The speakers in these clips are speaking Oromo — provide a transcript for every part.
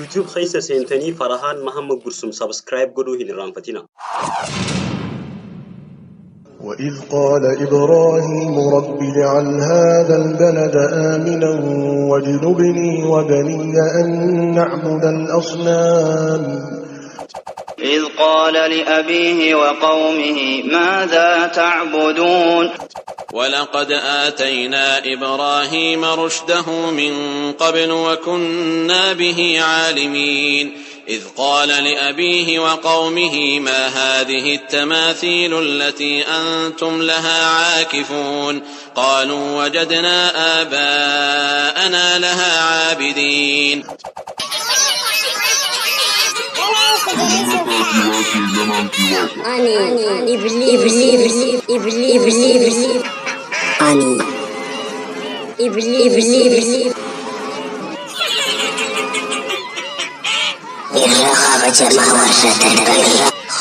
YouTube keessa seentanii Farahaan Mahammad Gursum subscribe godhuu hin irraanfatina. وإذ قال إبراهيم رب اجعل هذا البلد آمنا واجنبني وبني أن نعبد الأصنام. إذ قال لأبيه وقومه ماذا تعبدون. ولقد آتينا إبراهيم رشده من قبل وكنا به عالمين. إذ قال لأبيه وقومه ما هذه التماثيل التي أنتم لها عاكفون. قالوا وجدنا آباءنا لها عابدين. Ani iblis irra kabajamaa warra darban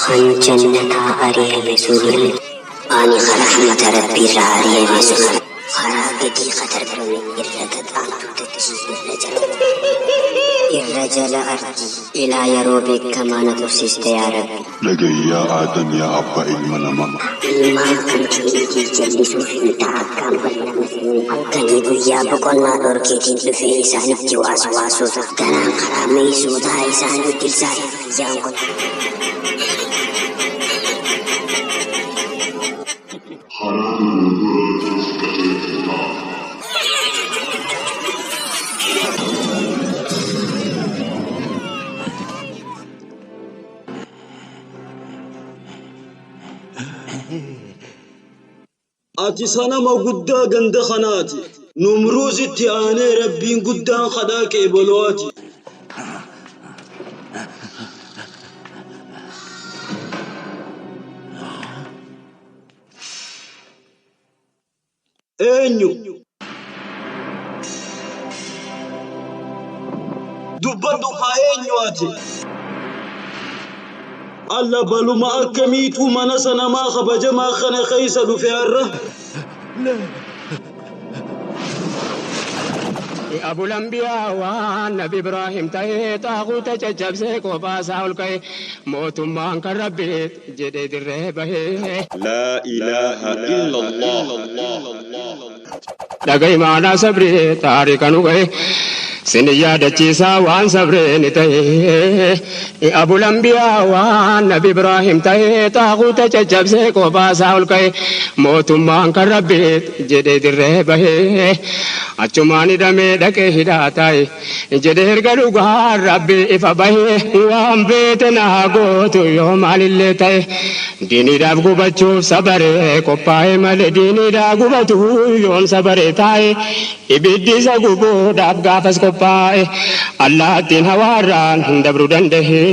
kan jannataa ari'ame sun ani kan rahmata rabbiirraa ari'ame sun karaa gadii ka darbame irra gad-aantu dachii irra jala irra jala ardii ilaa yeroo beekamaa na tursiiste yaa Rabbi. Dhaga'i yaa Aadam yaa abbaa ilma namaa. Ilmaan kan keetii jallisuuf hin ta'a akkaan bal'amanii halkanii guyyaa boqonnaa dhorkeetiin dhufee isaanitti waaswaasota ganaan karaa meeysotaa isaanii dilsaa guyyaan kun. Karaa dogongoraatis qajeelchu ta'a. Ati sanama guddaa ganda kanaati. Numruuzitti aanee Rabbiin guddaan kadhaa qeebaloo'ati. Eenyu? Dubbadhu haa eenyu ati? Alla baluma akkamiitu mana sanamaa kabajamaa kana keessa dhufe har'a? Abul Anbiyaa waan Nabi Ibraahim ta'ee xaaguuta caccabsee kophaa isaa ol ka'e mootummaan kan Rabbiit jedhee dirree bahee. Laa ilaaha illallah. Dhaga'i maanaa sabrii taarika nu ga'e sin yaadachiisaa waan sabree ni ta'e. Abul Anbiyaa waan Nabi Ibraahim ta'ee xaaguuta caccabsee kophaa isaa ol ka'e mootummaan kan Rabbiit jedhee dirree bahee. Achumaan hidhamee dhaqee hidhaa taa'e jedhee erga dhugaan Rabbi ifa bahee waan beete naa gootu yoo maalillee ta'e diiniidhaaf gubachuuf sabaree qophaa'e malee diiniidhaa gubatu yoom sabaree taa'e ibiddi isa gubuudhaaf gaafas qophaa'e allaattiin hawaarraan hin dabru danda'e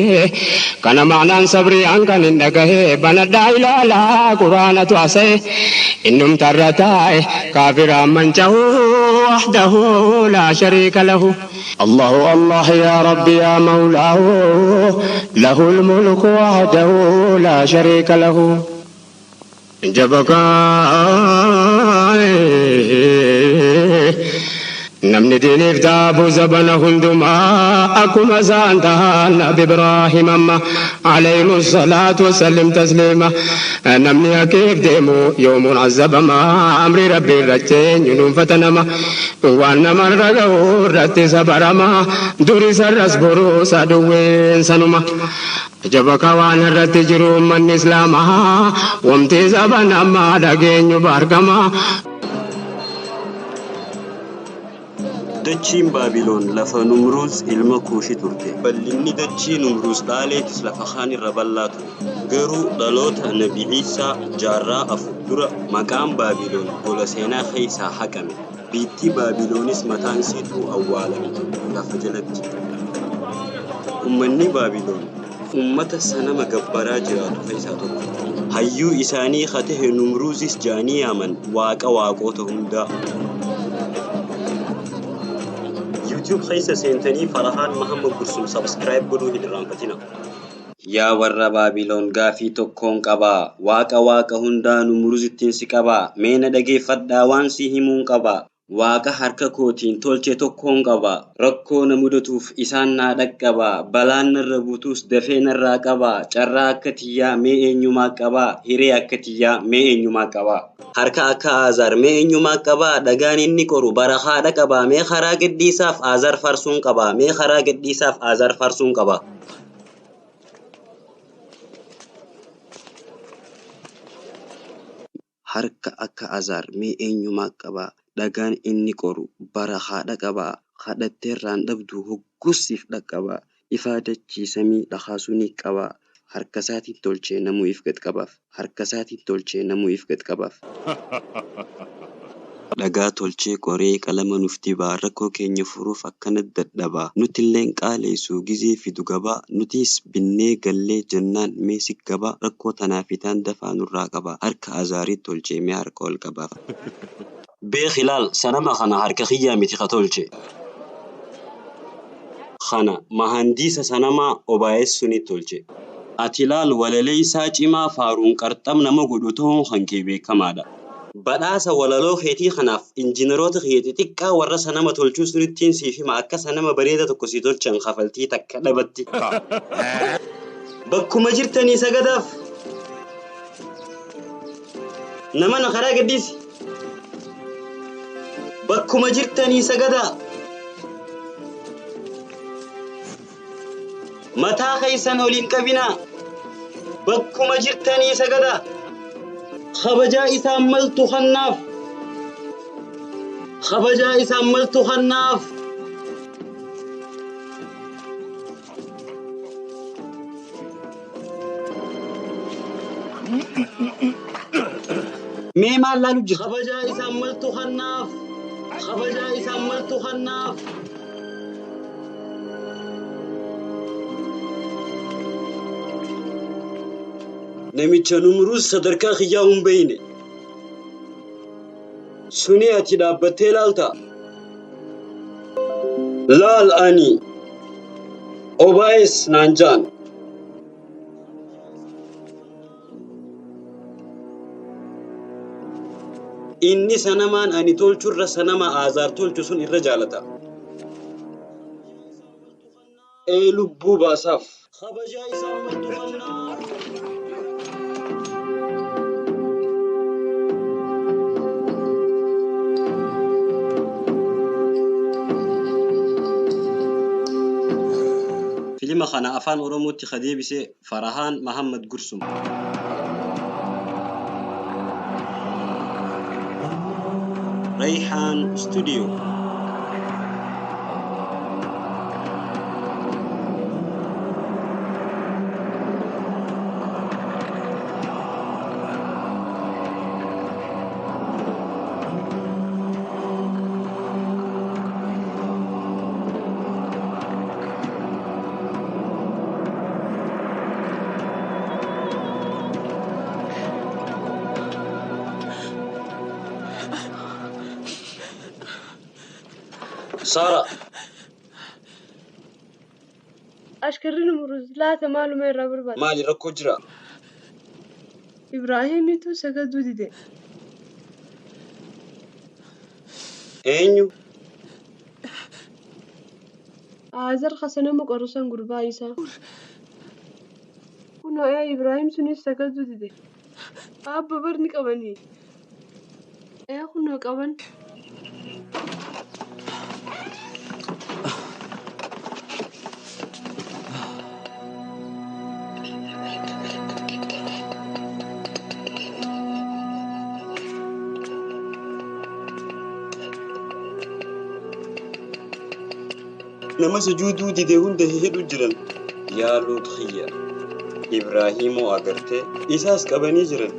kana maanaan sabrii an kan hin dhagahe banadhaa ilaalaa quraanatu haasa'e innumtarra taa'e kaafiraan manca'u وحده لا شريك له. الله الله يا ربي يا مولاه له الملك وحده لا شريك له. جبك namni diiniif taabu zabana hundumaa akkuma isaan tahan Nabi Ibraahim amma alayhimu salaatu wasallim tasliima. Namni haqiif deemu yoomuun azabama amri rabbii irratti eenyuun fatanama waan namarra gahu irratti sabarama duri sarras boruu saduwween sanuma. Jabaka waan irratti jiru ummanni islaamaa wamti zaban amma dhageenyu baargama. Dachiin Baabiloon lafa Numruuz ilma Kuushi turte. Bal'inni dachii Numruuz dhaaleetis lafa kaan irra bal'aa ture. Garuu dhaloota Nabi Iisaa jaarraa 4 dura maqaan Baabiloon gola seenaa keessaa haqame. Biittii Baabiloonis mataan isiituu awwaalamte lafa jalatti. Ummanni Baabiloon ummata sanama gabbaraa jiraatu keessaa tokko. Hayyuu isaanii ka tahe Numruuzis ja'anii yaaman waaqa waaqota hundaa. YouTube keessa seentanii Farahaan Mahammad Gursum subscribe godhuu hin irraanfatina. Yaa warra Baabiloon gaafii tokkoon qabaa. Waaqa waaqa hundaa Numruuzittiin si qabaa. Mee na dhageeffadhaa waan si himuun qabaa. Waaqa harka kootiin tolche tokkoon qaba. Rakkoo na mudatuuf isaan naa dhaqqaba. Balaan narra buutus dafee narraa qaba. Carraa akka tiyyaa mee eenyumaa qaba? Hiree akka tiyyaa mee eenyumaa qaba? Harka akka Aazaar mee eenyumaa qaba? Dhagaan inni qoru bara haadha qaba. Mee karaa gadhiisaaf Aazaar farsuun qaba. Mee karaa gadhiisaaf Aazaar farsuun qaba. Harka akka Aazaar mee eenyumaa qaba? Dhagaan inni qoru bara haadha qaba. Kadhatteerraan dhabdu hoggusiif dhaqqaba. Ifaa dachii samii dhakaasuu ni qaba. Harka isaatiin tolchee namuu if gad qabaaf. Harka isaatiin tolchee namuu if gad qabaaf. Dhagaa tolchee qoree qalama nuuf dibaa. Rakkoo keenya furuuf akkana dadhabaa. Nutilleen qaaleessu gizee fidu gabaa. Nutis binnee gallee jennaan mee si gabaa. Rakkoo tanaaf itaan dafaa nurraa qaba. Harka Azaarii tolchee mee harka ol qabaaf. Beek ilaal sanama kana harka kiyyaa miti ka tolche. Kana mahandiisa sanamaa obaayessu ni tolche. Ati ilaal walalee isaa cimaa faaruun qarxam nama godhu ta'uun kan kee beekamaadha. Badhaasa walaloo keetii kanaaf injiinaroota kee xixiqqaa warra sanama tolchuu sunittiin siif hima akka sanama bareeda tokko si tolchan kafaltii takka dhabatti. Bakkuma jirtanii sagadaaf. Nama na karaa gadhiisi. Bakkuma jirtanii sagadaa. Mataa keessan ol hin qabinaa. Bakkuma jirtanii sagadaa. Kabajaa isaan maltu kannaaf. Kabajaa isaan maltu kannaaf. Mee maal laalu jira? Kabajaa isaan maltu kannaaf. Kabajaa isaan maltu kannaaf. Namicha Numruus sadarkaa kiyyaa hin beeyne. Suni ati dhaabbattee laalta. Laal ani Obaayes naan ja'an. Inni sanamaan ani tolchurra sanama Aazaar tolchu sun irra jaalata. Ee lubbuu baasaaf. Kabajaa isaan maltu kannaaf. Filima kana afaan Oromootti ka deebise Farahaan Mahammad Gursum. Rayhaan Studio. Saara. Ashkarri Numruuz laata maaluma irraa barbaada? Maali rakkoo jira? Ibraahimitu sagaduu dide. Eenyu? Aazar sanama qorusan gurbaa isaa. Kunoo ee Ibraahim sunis sagaduu dide. Abba barni qabanii. Ee kunoo qaban. Nama sujuuduu dide hunda hidhu jiran. Yaa Luut xiyya. Ibraahimoo agartee isaas qabanii jiran.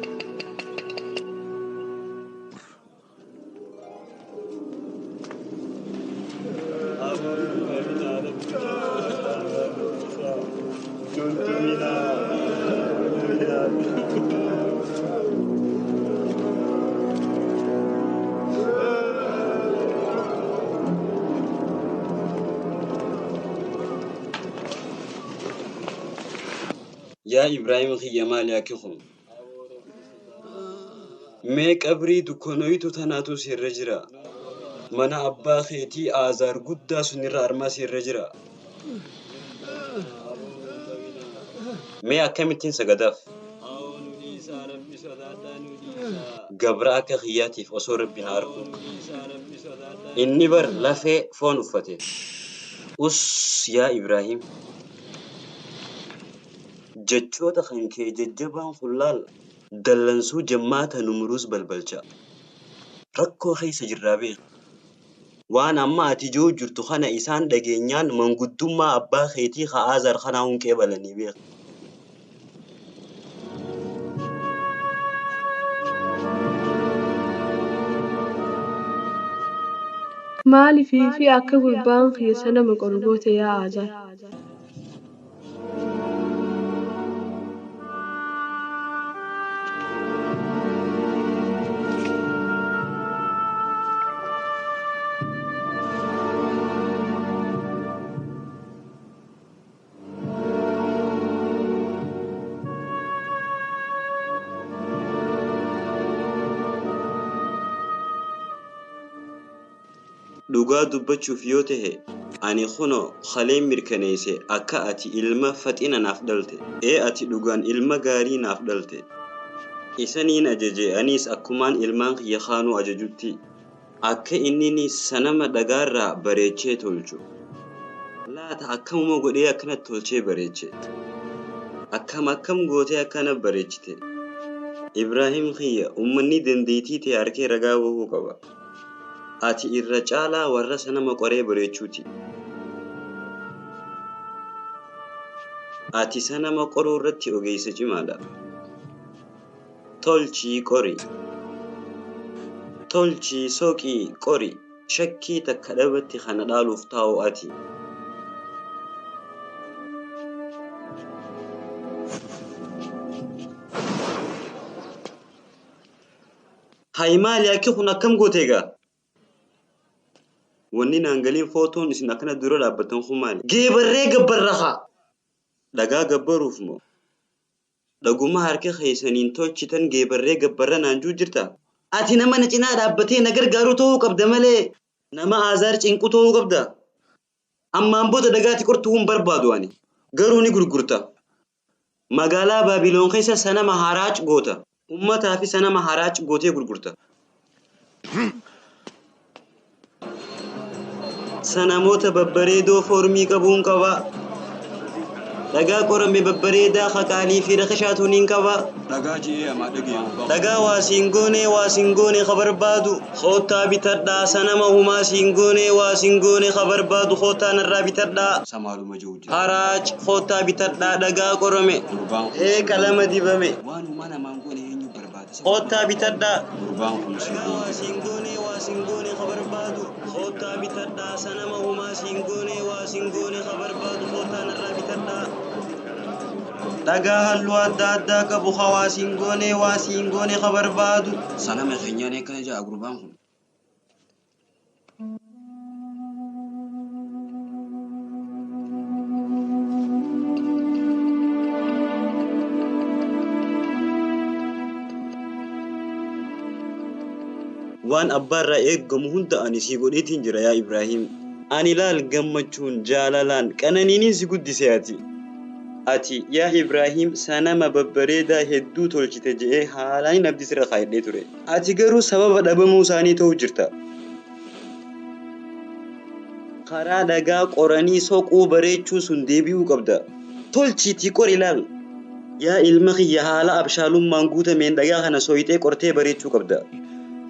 Yaa Ibraahim kiyya maali akki kun? Mee qabrii dukkanoytu tanaatu sirra jira. Mana abbaa keetii Aazaar guddaa sunirra armas irra jira. Mee akkamittiin sagadaaf? Gabra akka kiyyaatiif osoo Rabbi na argu. Inni bar lafee foon uffate. Us yaa Ibraahim. Jechoota kan kee jajjabaan kun laal dallansuu jammaata Numruus balbalcha. Rakkoo keessa jirraa beeki. Waan amma ati jiru jirtu kana isaan dhageenyaan manguddummaa abbaa keetii ka Aazaar kanaa hunqee balanii beeki. Maaliifii fi akka gurbaan kiyya sanama qoru goote yaa Aazaar? Dhugaa dubbachuuf yoo tahe ani kunoo kaleen mirkaneesse akka ati ilma faxina naaf dhalte. Ee ati dhugaan ilma gaarii naaf dhalte. Isaniin ajaje anis akkumaan ilmaan kiyya kaanuu ajajutti. Akka inni sanama dhagaarraa bareechee tolchu. Laata akkamuma godhee akkana tolchee bareeche? Akkam akkam gootee akkana bareechite? Ibraahim kiyya uummanni dandeettii ta'e harkee ragaa bahuu qaba. Ati irra caalaa warra sanama qoree bareechuuti. Ati sanama qoruu irratti ogeessa cimaadha. Tolchii qori. Tolchii soqii qori. Shakkii takka dhabatti kana dhaaluuf taa'u ati. Hay maali akki kun akkam goote egaa? Wanni naan galiin footoon isin akkana dura dhaabbattan kun maali? Geebarree gabbarra haa! Dhagaa gabbaruuf moo? Dhaguma harka keessaniin tolchitan geebarree gabbarra naan juu jirta? Ati nama na cinaa dhaabbatee na gargaaru ta'uu qabda malee nama Aazaar cinqu ta'uu qabda. Ammaan booda dhagaati qortuu hin barbaadu ani. Garuu ni gurgurta. Magaalaa Baabiloon keessa sanama haraac goota. Uummataa fi sanama haraac gootee gurgurta. Sanamoota babbareedoo foormii qabuun qaba. Dhagaa qorame babbareedaa qaqaalii fi rakashaatuun hin qaba. Dhagaa je'ee amaa dhagee Dhagaa waa siin goonee waa siin goone ka barbaadu. Koottaa bitadhaa sanama humaa siin goonee waa siin goone ka barbaadu koottaa narraa bitadhaa. Samaaluma jiru jira. Haraac koottaa bitadhaa dhagaa qorame. Gurbaan kun Ee qalama dibame. waan humaa namaan goone eenyu barbaada? Koottaa bitadhaa. Gurbaan kun Dhagaa waa siin goonee waa siin goone ka barbaadu. Koottaa bitadhaa sanama humaa siin goonee waa siin goone ka barbaadu koottaa narraa bitadhaa. Dhagaa halluu adda addaa qabu ka waa siin goonee waa siin goone ka barbaadu. Sanama keenyaan akkana ja'a gurbaan kun. Waan abbaarraa eegamu hunda ani sii godheetiin jira yaa Ibraahim. Ani laal gammachuun jaalalaan qananiiniin si guddise ati. Ati yaa Ibraahim sanama babbareedaa hedduu tolchite je'ee haalaan abdii sirra kaayadhee ture. Ati garuu sababa dhabamuu isaanii ta'uu jirta. Karaa dhagaa qoranii soquu bareechuu sun deebi'uu qabda. Tolchiitii qori laal. Yaa ilma kiyya haala abshaalummaan guutameen dhagaa kana sooyitee qortee bareechuu qabda.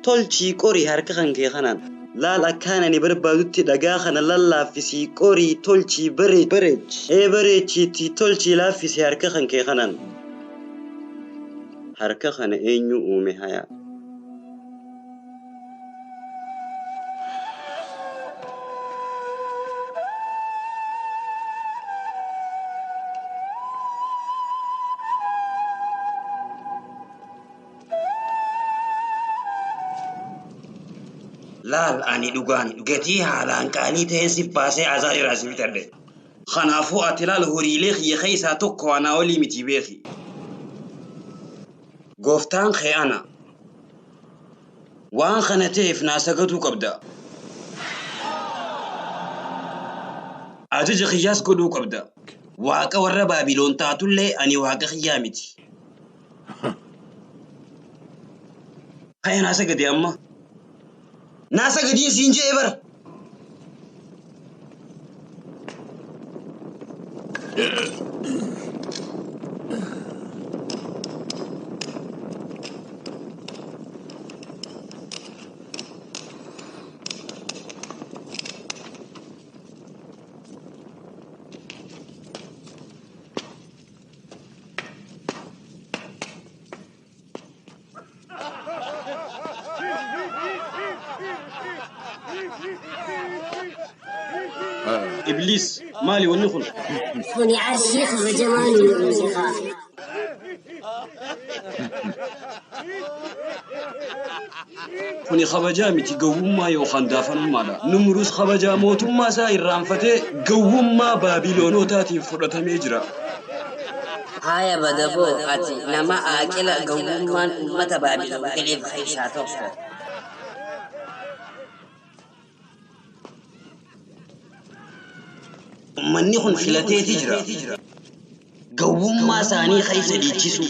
Tolchii qori harka kan kee kanaan. Laal akkaan ani barbaadutti dhagaa kana lallaaffisii qorii tolchii bareechi. Ee bareechiitii tolchii laaffisii harka kan kee kanaan. Harka kana eenyu uume hayaa? Laal ani dhugaan gatii haalaan qaalii ta'een si baasee Aazaar irraa si bitadhe. Kanaafuu ati laal horiilee kiyya keessaa tokko anaa olii miti beeki. Gooftaan kee ana. Waan kana ta'eef naa sagatuu qabda. Ajaja kiyyaas godhuu qabda. Waaqa warra Baabiloon taatullee ani waaqa kiyyaa miti. Haya naa sagadi amma. Naa sagadiin siin je'e bara. Ibliis maali wanni kun? Kuni arshii kabajamaa Numruuzi kaa. Kuni kabajaa miti gowwummaa yookaan daafanummaadha. Numruus kabajaa mootummaa isaa irraanfatee gowwummaa Baabiloonotaatiin fudhatamee jira. Haya badaboo ati nama aaqila gowwummaan uummata Baabiloon galeef keessaa tokko. Uummanni kun filateeti jira. Gowwummaa isaanii keessa dhiichisu.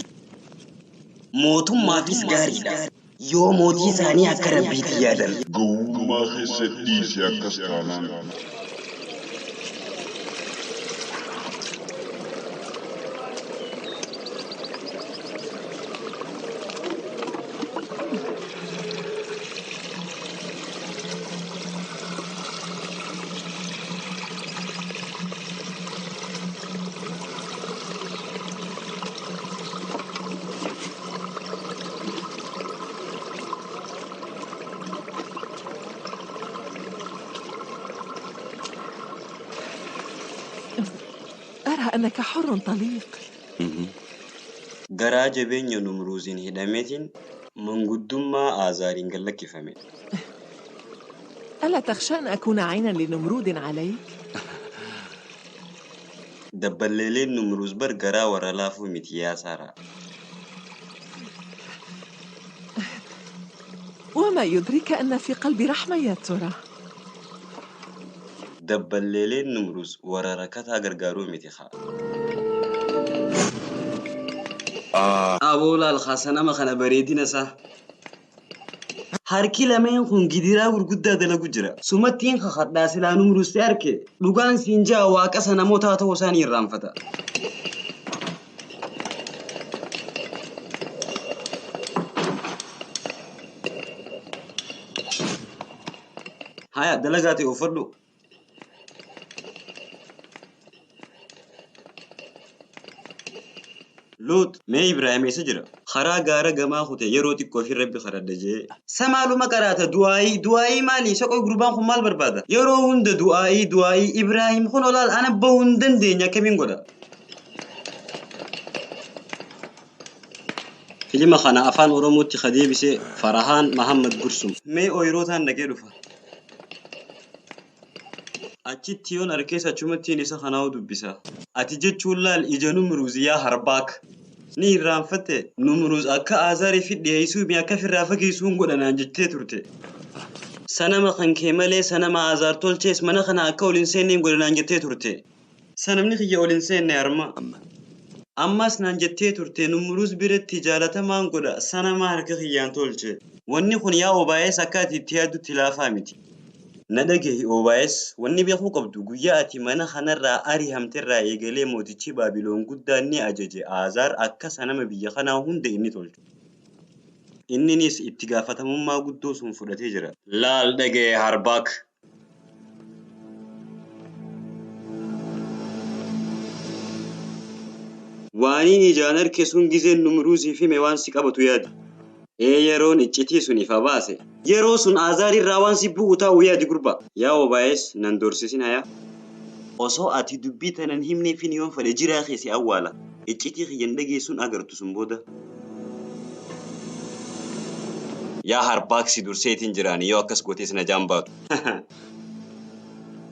Mootummaafis gaariidha. Yoo mootii isaanii akka rabbiitti yaadan. Gowwummaa keessa dhiisi akkas taanaan. أرى أنك حر طليق. Garaa jabeenya Numruuziin hidhameetiin manguddummaa Aazaariin gad lakkifame. ألا تخشى أن أكون عينا لنمرود عليك؟ Dabballeeleen Numruuz bar garaa warra laafuu miti yaa Saaraa. وما يدريك أن في قلبي رحمة يا ترى؟ Dabballeeleen Numruuz warra rakkataa gargaaruu miti haa. Aboo laal sanama kana bareedina isaa. Harki lameen kun gidiraa gurguddaa dalagu jira. Sumattiin kakadhaa silaa Numruuz si arke dhugaan siin ja'a waaqa sanamootaa ta'uu isaanii irraanfata. Haya dalagaa ta'e uffadhu. Luut mee Ibraahim eessa jira? Karaa gaara gamaa kute yeroo xiqqoo fi rabbi kadhadha jee. Samaaluma qaraata du'aayii du'aayii maali? Soqoy gurbaan kun maal barbaada? Yeroo hunda du'aayii du'aayii Ibraahim kun olaal ana bahuu hin dandeenye akkamiin godha? Filima kana afaan Oromootti ka deebise Farahaan Mahammad Gursum. Mee ooyirootaan dhaqee dhufa. Achitti yoon arkees achumattiin isa kanaa'u dubbisa. Ati jechuun laal ija Numruuz yaa harbaak. Ni irraanfatte Numruuz akka Aazaarii fi dhiyeessuu mi akka firraa fageessuun godhanaan jettee turte. Sanama kan kee malee sanama Aazaar tolchees mana kana akka ol hin seenneen godhanaan jettee turte. Sanamni kiyya ol hin seenne harma. Ammas naan jettee turte Numruuz biratti jaalatamaan godha sanama harka kiyyaan tolche. Wanni kun yaa obaayes akka ati itti yaaddutti laafaa miti. Na dhagahi Obaayes wanni beekuu qabdu guyyaa ati mana kanarraa ari'amterraa eegalee mootichi Baabiloon guddaan ni ajaje Aazaar akka sanama biyya kanaa hunda inni tolchu. Inninis itti gaafatamummaa guddoo sun fudhatee jira. Laal dhagaye Harbaak. Waaniin ijaan arke sun gizeen Numruuziif hime waan si qabatu yaadi. Ee yeroon iccitii sun ifa baase. Yeroo sun Aazaar irraa waan si bu'u taa'u yaadi gurba. Yaa Obaayes nan doorsisin hayaa. Osoo ati dubbii tanan himneefin yoon fedhe jiraa kee si awwaala. Iccitii kiyyan dhageessuun agartu sun booda. Yaa Harbaak si durseetiin jiraani yoo akkas gootees na jaan baatu.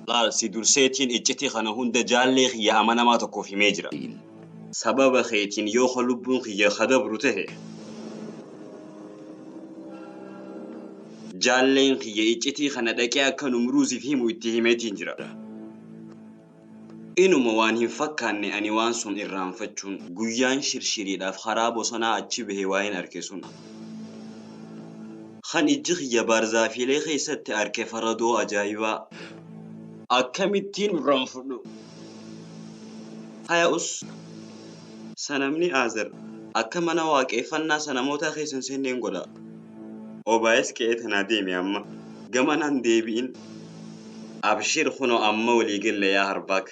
Laal si durseetiin iccitii kana hunda jaallee kiyya amanamaa tokkoof himee jira. Sababa keetiin yoo ka lubbuun kiyya kadabru tahe. Jaalleen kiyya iccitii kana dhaqee akka Numruuziif himu itti himeetiin jira. Inuma waan hin fakkaanne ani waan sun irraanfachuun guyyaan shirshiriidhaaf karaa bosonaa achi bahe waa'een arke sun. Kan ijji kiyya baarzaafiilee keessatti arke faradoo ajaa'ibaa. Akkamittiin irraanfadhu? Haya us. Sanamni Aazar akka mana waaqeffannaa sanamoota keessan seenneen godha. Obaayis qe'ee tanaa deemi amma. Gamanaan deebi'in. Abshir kunoo amma walii galle yaa Harbaak.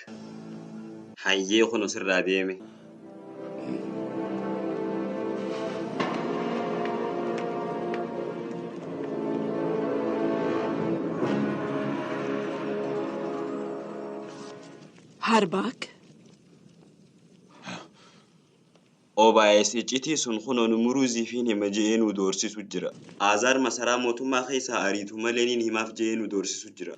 Hayyee kunoo sirraa deeme. هرباك؟ Obaayis iccitii sun kunoo Numruuziifiin hima je'ee nu doorsisu jira. Aazaar masaraa mootummaa keessaa ariitu malee niin himaaf je'ee nu doorsisu jira.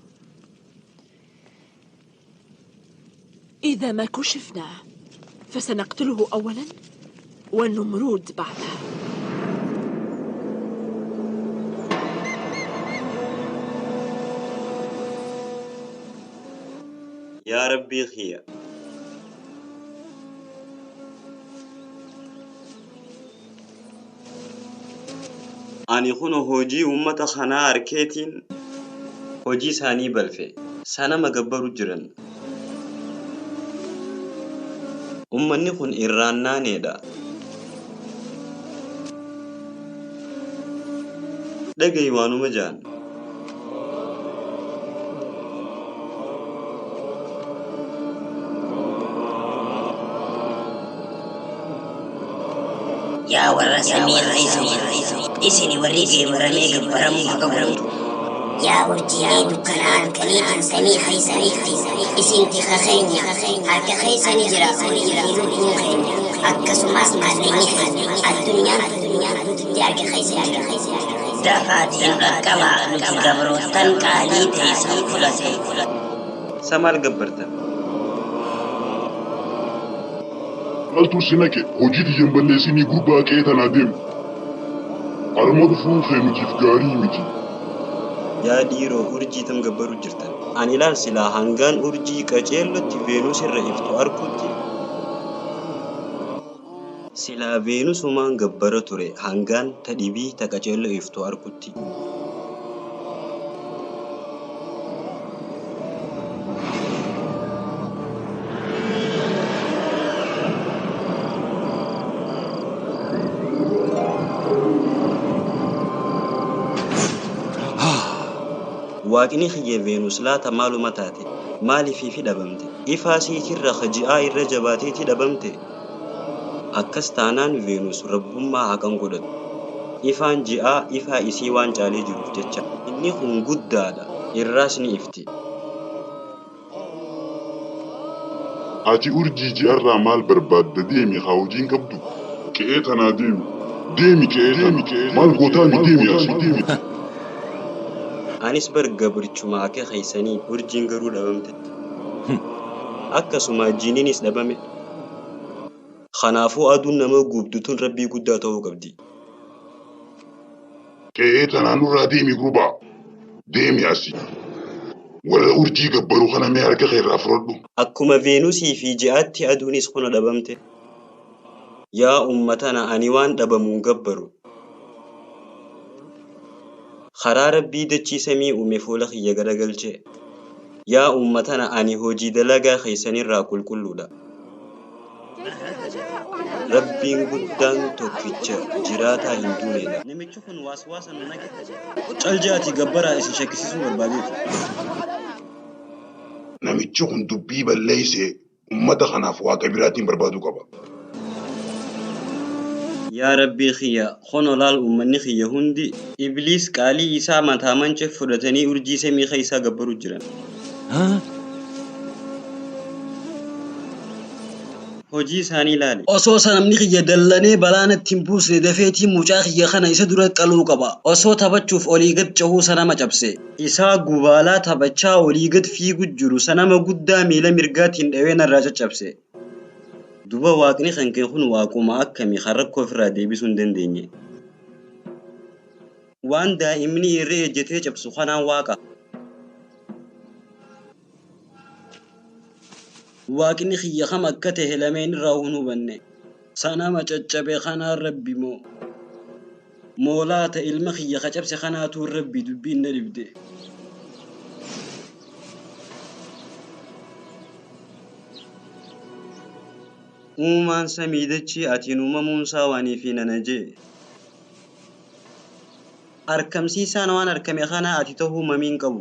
إذا ما كشفنا فسنقتله أولا والنمرود بعدها. Yaa Rabbii kiyya. Ani kun hojii uummata kanaa harkeetiin hojii isaanii balfe. Sanama gabbaru jiran. Uummanni kun irraannaaneedha. Dhagahi waanuma ja'an. Yaa warra samii keessa jiru, isin warri geebaramee gabbaramuu haqa godhamtu. Yaa urjiilee dukkanaa halkaniitiin samii keessa isin tika keenya harka keessa ni jira horii fi lubbuun keenya akkasumas maallaqni keenya addunyaan guututti harka keessa jira. Dafaatiin dhaqqabaa nuti gabroottan qaalii teessan fudhate. Sa maal gabbartan? Maaltu si naqe hojii tiyyan balleessinii gurbaa qe'ee tanaa deemu. Arma dhufuu kee nutiif gaarii miti. Yaa dhiiroo urjii tam gabbaru jirtan. Ani ilaal silaa hangaan urjii qaceellotti Veenus irra iftu argutti. Silaa Veenusumaan gabbara ture hangaan ta dhibii ta qaceello iftu argutti. Waaqni kiyya Veenus laata maaluma taate? Maaliifiifi dhabamte? Ifaa siitirra ji'aa irra jabaateeti dhabamte? Akkas taanaan Veenus rabbummaa haqan godhatu. Ifaan ji'aa ifaa isii waan caalee jiruuf jecha. Inni kun guddaadha. Irraas ni ifti. Ati urjii ji'arraa maal barbaadda deemi haa hojiin qabdu. Qe'ee tanaa deemi. Deemi qe'ee tana. Maal gootaami deemi asii deemi. Anis bar gabrichuma akka keessanii urjiin garuu dhabamte. Akkasuma jiiniinis dhabame. Kanaafuu aduun nama gubdu tun rabbii guddaa ta'uu qabdi. Qe'ee tanaa nurraa deemi gurbaa. Deemi asii. Warra urjii gabbaru kana mee harka kee irraa fudhadhu. Akkuma Veenusii fi ji'aatti aduunis kuna dhabamte. Yaa uummatana ani waan dhabamuun gabbaru. Karaa rabbii dachii samii uume fuula kiyya garagalche. Yaa uummatana ani hojii dalagaa keessanirraa qulqulluudha. Rabbiin guddaan tokkicha jiraataa hin duunedha. Namichi kun waaswaasa nu naqe. Caljaati gabbaraa isin shakkisiisuu barbaadeeti. Namichi kun dubbii balleessee uummata kanaaf waaqa biraatiin barbaaduu qaba. Yaa Rabbii kiyya kono laal uummanni kiyya hundi Ibliis qaalii isaa mataa mancee fudhatanii urjii samii keessaa gabbaru jiran. Hojii isaanii ilaali. Osoo sanamni kiyya dallanee balaa natti hin buusne dafeetii mucaa kiyya kana isa dura qaluu qaba. Osoo taphachuuf olii gad cehuu sanama cabse. Isaa gubaalaa taphachaa olii gad fiigu jiru sanama guddaa miila mirgaatiin dhawee narraa caccabse. Duba waaqni kan kee kun waaquma akkamii kan rakkoo ofirraa deebisuu hin dandeenye. Waan daa'imni irra ejjetee cabsu kanaan waaqa. Waaqni kiyya kam akka tahe lameen irraa hin hubanne. Sanama caccabe kanaan rabbi moo? Moolaata ilma kiyya ka cabse kanaatu rabbi dubbiin na dhibde. Uumaan samii dachii atiin uumamuunsaa waanii fi nana jee. Arkamsiisaan waan argame kanaa ati ta'uu mamiin qabu.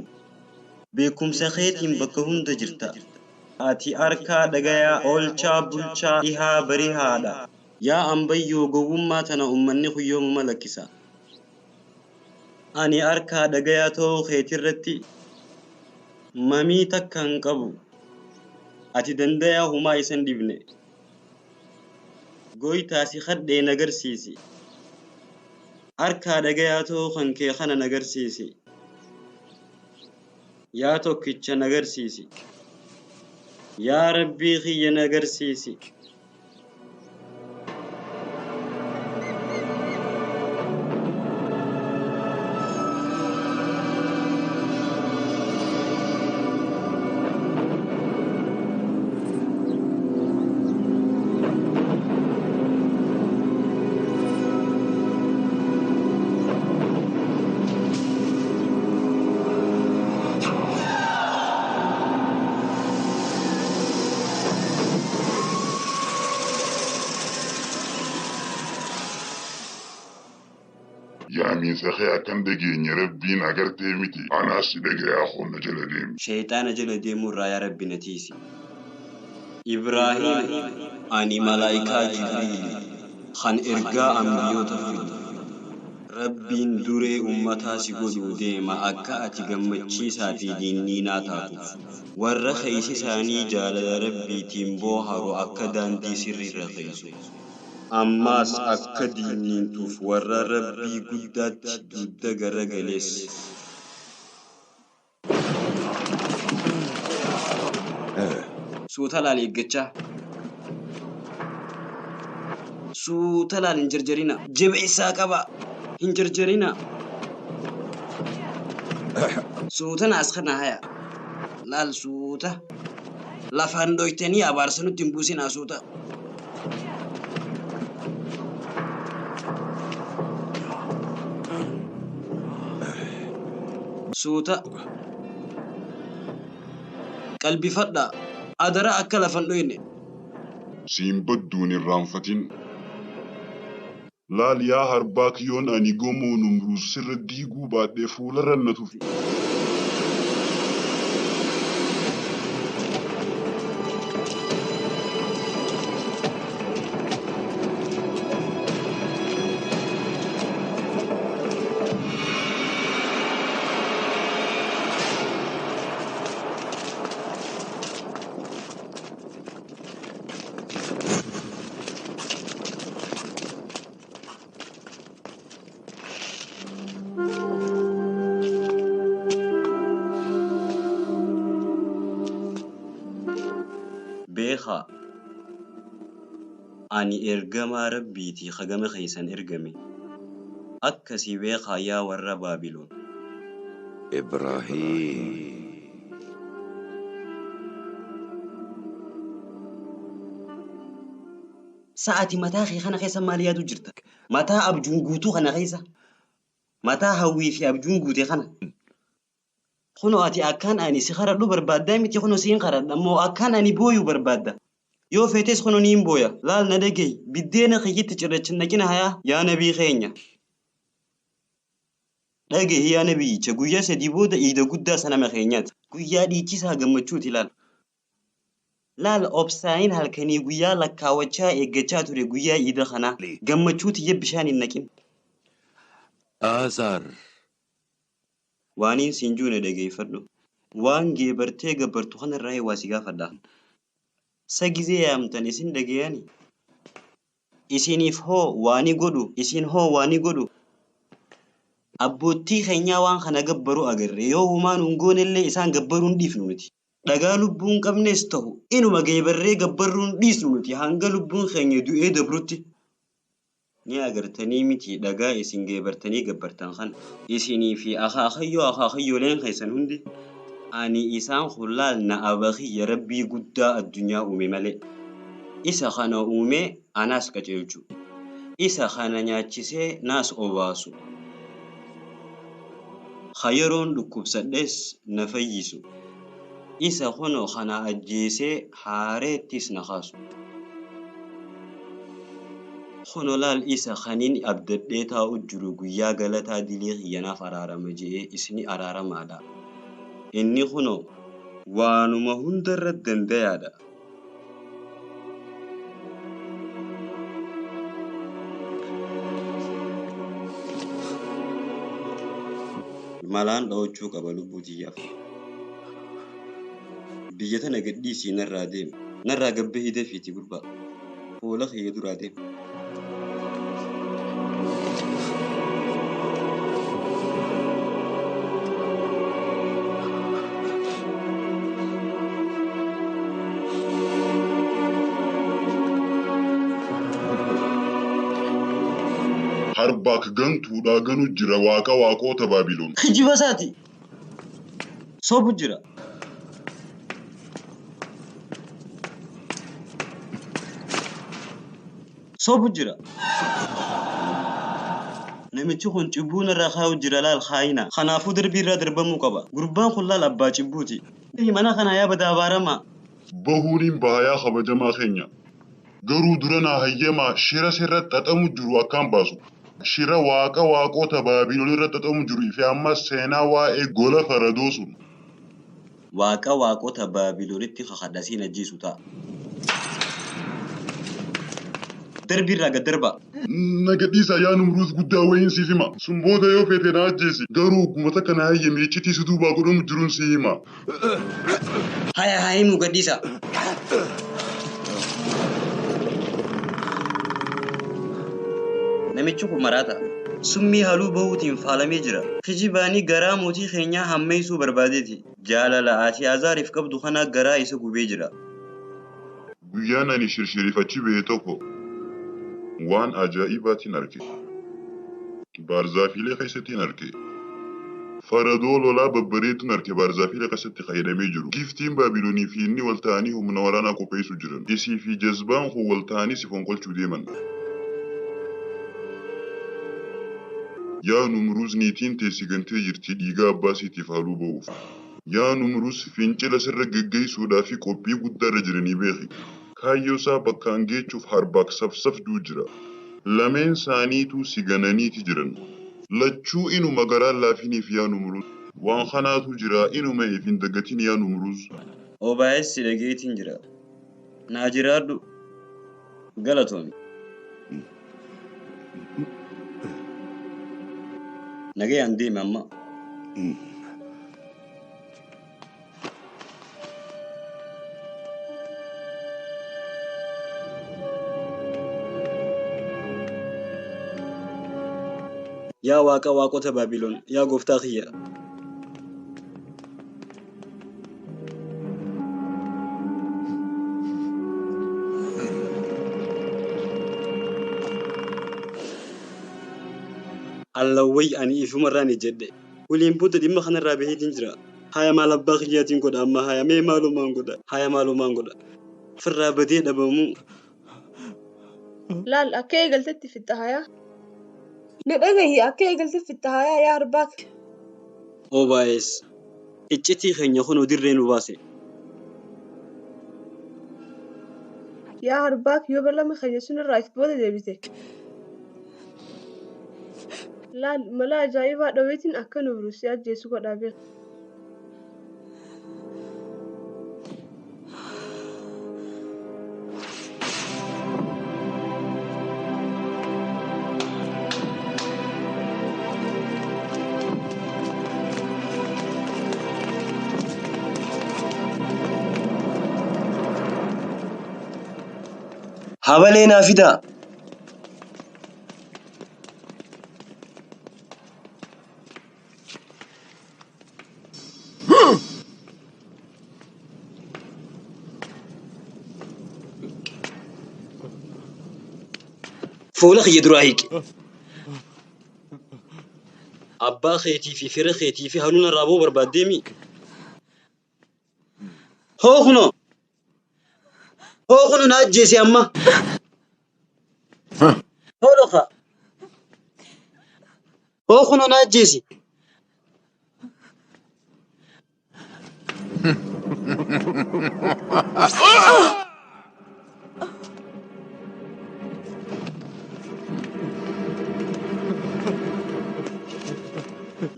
Beekumsa keetiin bakka hunda jirta. Ati harkaa dhagayaa oolchaa bulchaa dhihaa barihaadha. Yaa ambayyoo gowwummaa tana uummanni kun yoomuma lakkisa. Ani harkaa dhagayaa ta'uu keetirratti mamii takka hin qabu. Ati dandayaa humaa isan dhibne. Gooytaa si kadhee nagarsiisi. Harkaa dhagayaa ta'uu kan kee kana nagarsiisi. Yaa tokkicha nagarsiisi. Yaa Rabbii kiyya nagarsiisi. Yaamiinsa kee akkan dhageenye rabbiin agartee miti. Anaas si dhagayaa honna jala deemi. Sheexaana jala deemuu irraa yaa Rabbi na tiisi. Ibraahim ani malaayikaa Jibriil kan ergaa ambiyoota fidu. Rabbiin duree ummataa si godhuu deema akka ati gammachiisaa fi dinniinaa taatuuf. Warra keeysi isaanii jaalala Rabbiitiin booharu akka daandii sirriirra keeysu. Ammaas akka dinniintuuf warra Rabbii guddaatti dugda garagalees. Suuta laal eeggachaa. Suuta laal hin jarjarina. Jabeessaa qaba. Hin jarjarina. Suuta naas kana haya. Laal suuta. Lafaan dhoytanii abaarsa nutti hin buusinaa suuta. Suuta. Qalbifadhaa. Adara akka lafan dhoyne. Siin badduun irraanfatin. Laal yaa harbaa kiyyoon ani gomoo numruus sirra diiguu baadhee fuularra na tufe. Beekaa ani ergamaa Rabbiitii hagama keessan ergame. Akkasii beekaa yaa warra Baabiloon. إبراهيم Sa'aati mataa kee kana keessa maal yaadu jirta? Mataa abjuun guutuu kana keessa. Mataa hawwii fi abjuun guute kana. Kunoo ati akkaan ani si karadhu barbaaddaa miti kunoo siin karadha ammoo akkaan ani booyuu barbaadda. Yoo feetes kunoo niin booya. Laal na dhagahi. Biddeena kiyyitti cirracha naqina hayaa yaa nabii keenya. Dhagahi yaa nabiyyicha guyyaa sadii booda iida guddaa sanama keenyaati. Guyyaa dhiichisaa gammachuuti laal. Laal obsaayin halkanii guyyaa lakkaawwachaa eeggachaa ture guyyaa iida kanaa. Gammachuuti iyya bishaan hin naqin. آزر Waaniin siin juune dhageeffadhu. Waan geebartee gabbartu kanarraa waa si gaafadha. Sa gizee yaamtan isin dhagayani. Isiniif hoo waani godhu isin hoo waani godhu. Abboottii keenyaa waan kana gabbaru agarre yoo humaan hin goonellee isaan gabbaruu hin dhiifnu nuti. Dhagaa lubbuu hin qabnes ta'u inuma geebarree gabbarruu hin dhiisnu nuti hanga lubbuun keenya du'ee dabrutti. Ni agartanii miti dhagaa isin geebartanii gabbartan kana. Isinii fi akaakayyoo akaakayyooleen keessan hundi. Ani isaan kun laal na aba kiyya Rabbii guddaa addunyaa uume malee. Isa kana uumee anaas qajeelchu. Isa kana nyaachisee naas obaasu. Ka yeroon dhukkubsadhes na fayyisu. Isa kunoo kana ajjeesee haareettis na kaasu. Kunoo laal isa kanin abdadhee taa'u jiru guyyaa galataa dilii kiyya naaf araarama je'ee isni araaramaadha. Inni kunoo waanuma hundarra dandayaadha. Malaan dhawachuu qaba lubbuu tiyyaaf. Biyya tana gadhiisii narraa deemi. Narraa gabbahii dafiiti gurbaa. Fuula kiyya duraa deemi. Harbaak gantuudhaa ganu jira waaqa waaqota Baabiloon. Kijiba isaati. Sobu jira. Sobu jira. Namichi kun cubbuu narraa kaa'u jira laal kaayina. Kanaafuu darbii irraa darbamuu qaba. Gurbaan kun laal abbaa cubbuuti. Mana kana yaa badaa abaaramaa. Bahuuniin bahayaa kabajamaa keenya. Garuu dura naa hayyamaa shira sirra xaxamu jiru akkaan baasu. Shira waaqa waaqota Baabiloon irra xaxamu jiru fi ammas seenaa waa'ee gola faradoo sun. Waaqa waaqota Baabiloonitti kakadhasiin ajjeesu ta'a. Darbii irraa gad darbaa. Na gadhiisaa yaa Numruus guddaa wayiin siif hima. Sun booda yoo feete na ajjeesi. Garuu ogguma takka na hayyame iccitii si duubaa godhamu jiruun si hima. Haya haa himu gadhiisaa. Namichi kun maraata. Summii haluu bahuutiin faalamee jira. Kijibaanii garaa mootii keenyaa hammeessuu barbaadeeti. Jaalala ati Azaariif qabdu kana garaa isa gubee jira. Guyyaan ani shirshirifachi bahe tokko waan ajaa'ibaatiin arge. Baarzaafiilee keessattiin arge. Faradoo lolaa babbareeduun arge baarzaafiilee keessatti fayyadamee jiru. Giftiin Baabiloonii fi inni wal ta'anii humna waraanaa qopheessuu jiran. Isii fi jazbaan kun wal ta'anii si fonqolchuu deeman. Yaa Numruus niitiin teessi gantee jirti dhiigaa abbaa siitiif haaluu ba'uuf. Yaa Numruus fincila sirra geggeessuudhaa fi qophii guddaa irra jiranii beeki. Kaayyoo isaa bakkaan geechuuf harbaak safsafduu jira. Lameen isaaniituu si gananiiti jiran. Lachuu inuma garaan laafiniif yaa Numruus. Waan kanaatu jira inuma if hin dagatin yaa Numruus. Obaayes si dhageetiin jira. Naa jiraadhu. Galatoomi. Nagayaan deemi amma. Yaa waaqa waaqota Baabiloon, yaa gooftaa kiyya. Allawway ani ifumarraan ijjedhe. Waliin booda dhimma kanarraa baheetiin jira. Haya maal abbaa kiyyaatiin godha amma haya mee maalumaan godha. Haya maalumaan godha. Firraa badee dhabamuu. Laal akka eegaltetti fixxa hayaa. Na dhagahi akka eegaltetti fixxa hayaa yaa Harbaak. Obaayes. Iccitii keenya kunoo dirree nu baase. Yaa Harbaak yoo bal'ama keenya sunirraa if booda deebite. Laal mala ajaa'ibaa dhaweetiin akka Numruus si ajjeesu godhaa beeka. Habalee naa fidaa. Fuula kiyya duraa hiiki. Abbaa keetii fi fira keetii fi hanuun irraa ba'uu barbaaddeemi. Hoo kunoo. Hoo kunoo na ajjeese amma. Hoo dhoka. Hoo kunoo na ajjeese.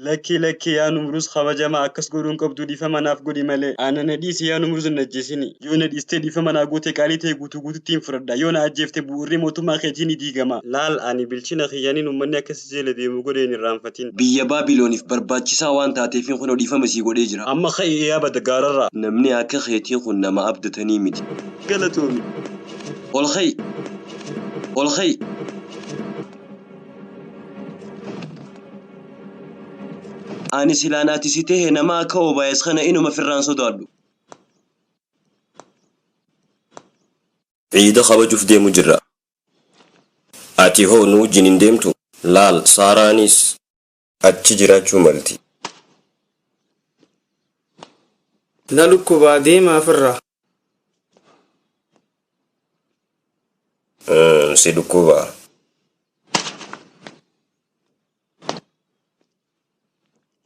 Lakkii lakkii yaa Numruus kabajamaa akkas godhuu hin qabdu dhiifama naaf godhi malee. Ana na dhiisi yaa Numruus hin ajjeesini. Yoo na dhiistee dhiifama naa goote qaalii ta'e guutuu guututti hin fudhadha. Yoo na ajjeefte bu'uurri mootummaa keetii ni diigama. Laal ani bilchina kiyyaniin uummanni akka si jala deemu godhe hin irraanfatin. Biyya Baabilooniif barbaachisaa waan taateefin kunoo dhiifama sii godhee jira. Amma ka'i yaa bada gaararraa. Namni akka keetii kun nama abdatanii miti. Galatoomi. Ol ka'i. Ol ka'i. Ani silaan ati si tahe nama akka Obaayes kana inuma firraan sodaadhu. Ciida kabajuuf deemu jirra. Ati hoo nu wajjin hin deemtu? Laal, Saaraanis achi jiraachuu malti. Na dhukkubaa deemaa firraa. Si dhukkubaa.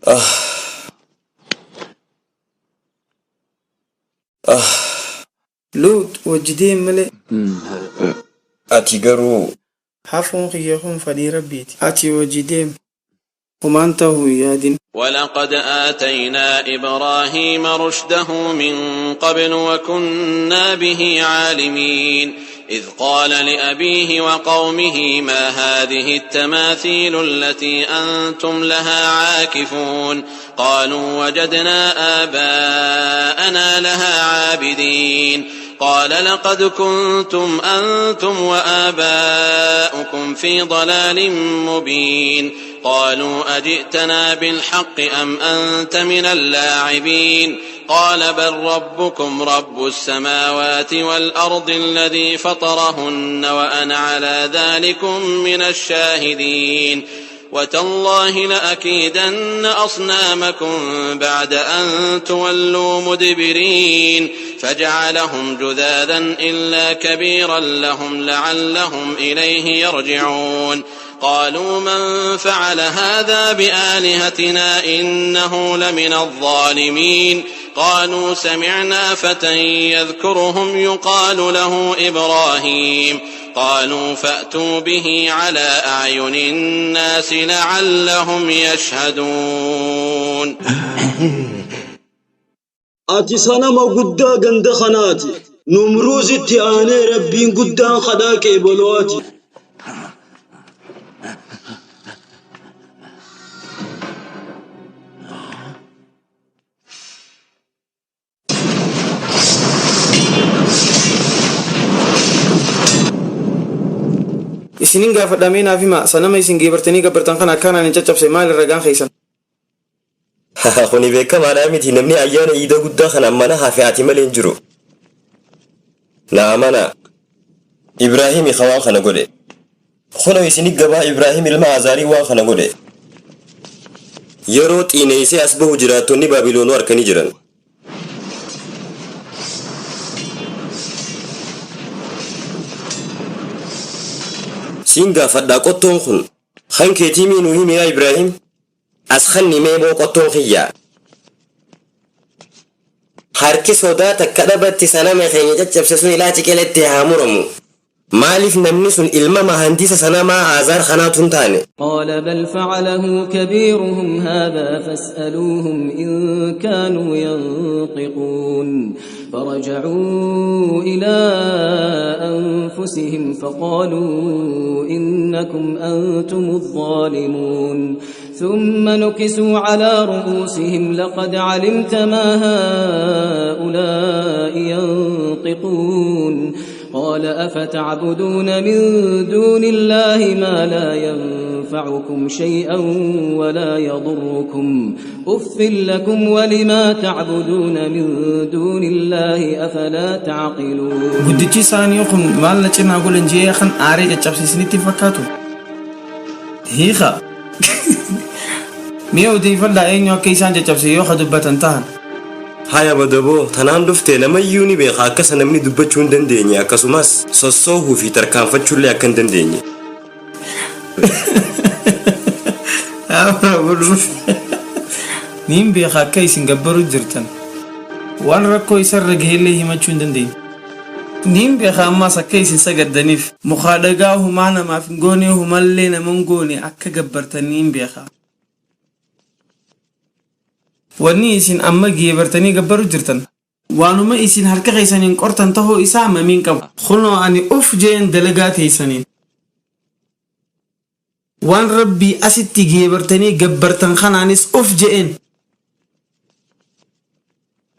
Ah. Ah. Luut wajji deem malee. Ati garuu. Hafuun kiyya kun fadhii Rabbiiti. Ati wajji deem. Homaan tahu hin yaadin. ولقد آتينا إبراهيم رشده من قبل وكنا به عالمين إذ قال لأبيه وقومه ما هذه التماثيل التي أنتم لها عاكفون قالوا وجدنا آباءنا لها عابدين قال لقد كنتم أنتم وآباؤكم في ضلال مبين قالوا أجئتنا بالحق أم أنت من اللاعبين قال بل ربكم رب السماوات والأرض الذي فطرهن وأنا على ذلكم من الشاهدين وتالله لأكيدن أصنامكم بعد أن تولوا مدبرين فجعلهم جذاذا إلا كبيرا لهم لعلهم إليه يرجعون قالوا من فعل هذا بآلهتنا إنه لمن الظالمين قالوا سمعنا فتى يذكرهم يقال له إبراهيم قالوا فأتوا به على أعين الناس لعلهم يشهدون. Ati sanama guddaa ganda kanaati. Numruuzitti aanee Rabbiin guddaan kadhaa qeebalu ati. Isinin gaafadha mee naaf himaa sanama isin geebartanii gabbartan kana akkaan ani caccabse maali ragaan keessan? Kuni beekamaadhaa miti namni ayyaana iida guddaa kanaan mana hafe ati malee hin jiru. Na amanaa. Ibraahimi ka waan kana godhe. Kunoo isini gabaa Ibraahim ilma Azaarii waan kana godhe. Yeroo xiineessee as bahu jiraattonni Baabiloonuu arkanii jiran. Siin gaafadhaa qottoon kun kan keetii mii nuu himi yaa Ibraahim? As kanni mee moo qottoon kiyyaa? Harki sodaa takka dhabatti sanama keenya caccabse sun ilaa ciqiletti haa muramu. Maaliif namni sun ilma mahandisa sanamaa Aazaar kanaatu hin taane? قال بل فعله كبيرهم هذا فاسألوهم إن كانوا ينطقون فرجعوا إلى أنفسهم فقالوا إنكم أنتم الظالمون ثم نكسوا على رؤوسهم لقد علمت ما هؤلاء ينطقون قال أفتعبدون من دون الله ما لا ينفعكم شيئا ولا يضركم أف لكم ولما تعبدون من دون الله أفلا تعقلون. Guddichi isaanii kun maal na cinaa godhan je'ee kan aaree caccabse isinitti hin fakkaatu? Hiika. Mee odeeffadhaa eenyu akka isaan caccabse yoo ka dubbatan tahan. Haya badaboo tanaan dhufte namayyuu ni beeka akkasa namni dubbachuu hin dandeenye akkasumas sossoohuu fi tarkaanfachuullee akka hin dandeenye. Niin beeka akka isin gabbaruu jirtan. Waan rakkoo isarra gahellee himachuu hin dandeenye. Niin beeka ammaas akka isin sagaddaniif mukaa dhagaa humaa namaaf hin goone humallee nama hin goone akka gabbartan niin beeka. Wanni isin amma geebartanii gabbaruu jirtan waanuma isin harka keessaniin qortan tahuu isaa mamiin qabu. Kunoo ani uf jeen dalagaa teessaniin. Waan Rabbii asitti geebartanii gabbartan kanaanis uf je'een.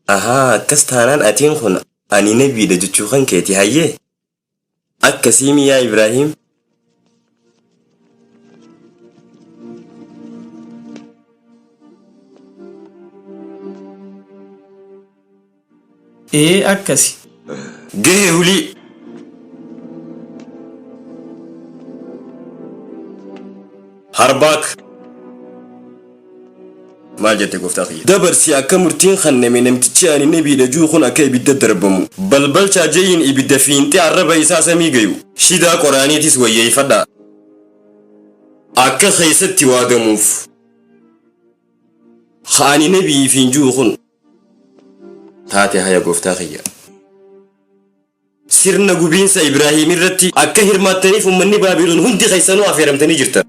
Ahaa akkas taanaan atiin kun ani nabiidha jechuu kan keeti hayyee? Akkasiimi yaa Ibraahim? Ee akkasi. Gahe hulii! Harbaak! Maal jette gooftaa kiyya? Dabarsi akka murtiin kanname namtichi ani nabiidha juu kun akka ibidda darbamu. Balbalchaa jeyin ibidda fiinxee arraba isaa samii gayu. Shidaa qoraaniitis wayyeeffadhaa. Akka keessatti waadamuuf. Ka ani nabiif hin juu kun. Taate haya gooftaa kiyya. Sirna gubiinsa Ibrahiim irratti akka hirmaattaniif ummanni Baabilon hundi keessanuu affeeramtanii jirtan.